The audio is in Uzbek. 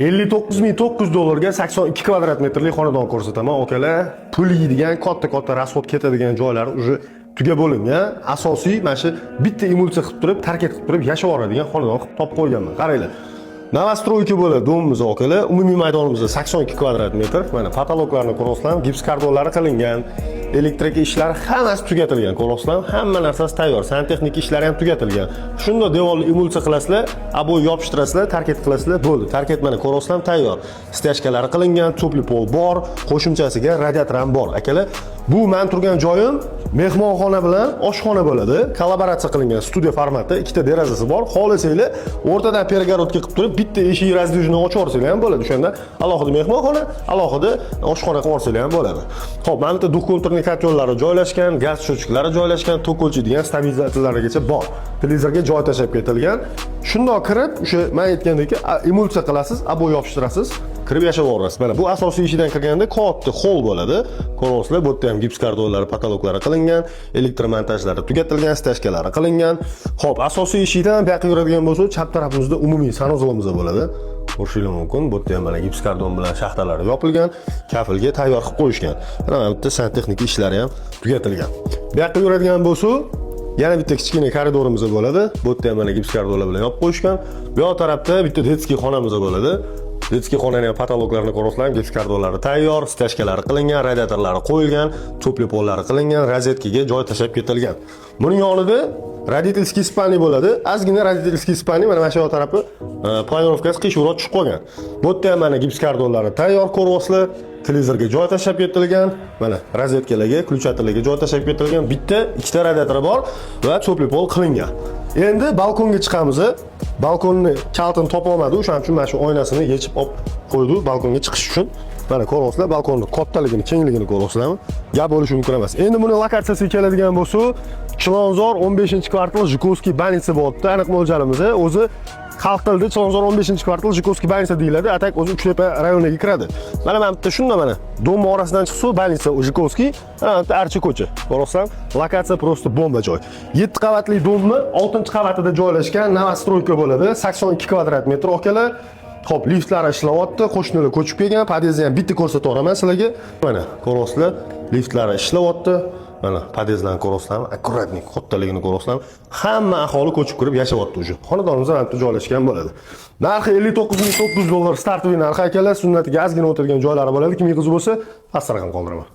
59 900 dollarga 82 kvadrat metrli xonadon ko'rsataman, akalar. Pul yeydigan, katta katta расход ketadigan joylar уже tugab bo'lingan. Asosiy mana shu bitta emulsiya qilib turib, tarket qilib turib yashab yuboradigan xonadon qilib topib qo'yganman. Qaranglar. Новостройка bo'ladi дом imiz, akalar. Umumiy maydonimiz 82 kvadrat metr. Mana потолок larni ko'rasizlar, gips kardonlari qilingan. Elektrik ishlari hammasi tugatilgan, ko'rasizlar, hamma narsasi tayyor. Santexnika ishlari ham tugatilgan. Shunda devorni emulsiya qilasizlar, обои yopishtirasizlar, tarket qilasizlar, bo'ldi. Tarket, mana, ko'rasizlar, tayyor. Стяжка lari qilingan, тёплый пол bor, qo'shimchasiga radiator ham bor. Akalar, bu men turgan joyim mehmonxona bilan oshxona bo'ladi. Kollaboratsiya qilingan studiya formati, ikkita derazasi bor. Xohlasanglar, o'rtadan перегородка qilib turib, bitta eshik раздвижной ochib yuborsanglar ham bo'ladi. O'shanda alohida mehmonxona, alohida oshxona qilib yuborsanglar ham bo'ladi. Xo'p, mana bu yerda двухконтурный котёл lari joylashgan, gaz счетчик lari joylashgan, tok o'lchaydigan stabilizatorlarigacha bor. Televizorga joy tashlab ketilgan. Shundoq kirib, o'sha men aytgandek, emulsiya qilasiz, обои yopishtirasiz, kirib yashab yuborasiz. Mana bu asosiy eshikdan kirganda katta холл bo'ladi. Ko'rasizlar, bu yerda ham gips kardonlari, потолок lari qilingan, elektromontajlari tugatilgan, стяжка lari qilingan. Xo'p, asosiy eshikdan bu yoqqa yuradigan bo'lsak, chap tarafimizda umumiy санузел imiz bo'ladi. Ko'rishingiz mumkin. Bu yerda ham mana gips kardon bilan shaxtalari yopilgan, kafelga tayyor qilib qo'yishgan. Mana bu yerda santexnika ishlari ham tugatilgan. Bu yoqqa yuradigan bo'lsak, yana bitta kichkina koridorimiz bo'ladi. Bu yerda ham mana gips kardonlar bilan yopib qo'yishgan. Bu yoq tarafda bitta детский xonamiz bo'ladi. Детский xonani ham потолок larini ko'rasizlar, gips kardonlari tayyor, стяжка lari qilingan, radiatorlari qo'yilgan, тёплый пол lari qilingan, rozetkaga joy tashlab ketilgan. Buning yonida родительский спальня bo'ladi. Ozgina родительский спальня mana shu yoq tarafi планировка si qiyshuvroq tushib qolgan. Bu yerda ham mana gips kardonlari tayyor, ko'ryapsizlar. Televizorga joy tashlab ketilgan. Mana rozetkalarga, включатель larga joy tashlab ketilgan. Bitta, ikkita radiatori bor va тёплый пол qilingan. Endi balkonga chiqamiz. Balkonni kalitini topolmadi, o'shaning uchun mana shu oynasini yechib olib qo'ydi balkonga chiqish uchun. Mana ko'ryapsizlar, balkonni kattaligini, kengligini ko'ryapsizlarmi? Gap bo'lishi mumkin emas. Endi buni lokatsiyasiga keladigan bo'lsa, Chilonzor 15-kvartal, Жуковский больница bo'lyapti. Aniq mo'ljalimiz o'zi xalq tilida Chilonzor 15-kvartal, Жуковский больница deyiladi. А так o'zi Uchtepa rayoniga kiradi. Mana bitta shunda mana дом orasidan chiqsa, больница Жуковский, mana bitta Archa ko'cha. Ko'ryapsizlar? Lokatsiya просто bomba joy. 7 qavatli дом ni 6-qavatida joylashgan новостройка bo'ladi. 82 kvadrat metr, akalar. Xo'p, liftlari ishlayapti, qo'shnilar ko'chib kelgan, podyezdni ham bitta ko'rsatib yuboraman sizlarga. Mana ko'ryapsizlar, liftlari ishlayapti. Mana podyezdlarni ko'ryapsizlarmi? Аккуратный, kattaligini ko'ryapsizlarmi? Hamma aholi ko'chib kirib yashayapti уже. Xonadonimiz ham bitta joylashgan bo'ladi. Narxi 59 900 dollar стартовый narxi, akalar, sunnatiga ozgina o'tirgan joylari bo'ladi. Kimga qiziq bo'lsa, pastda raqam qoldiraman.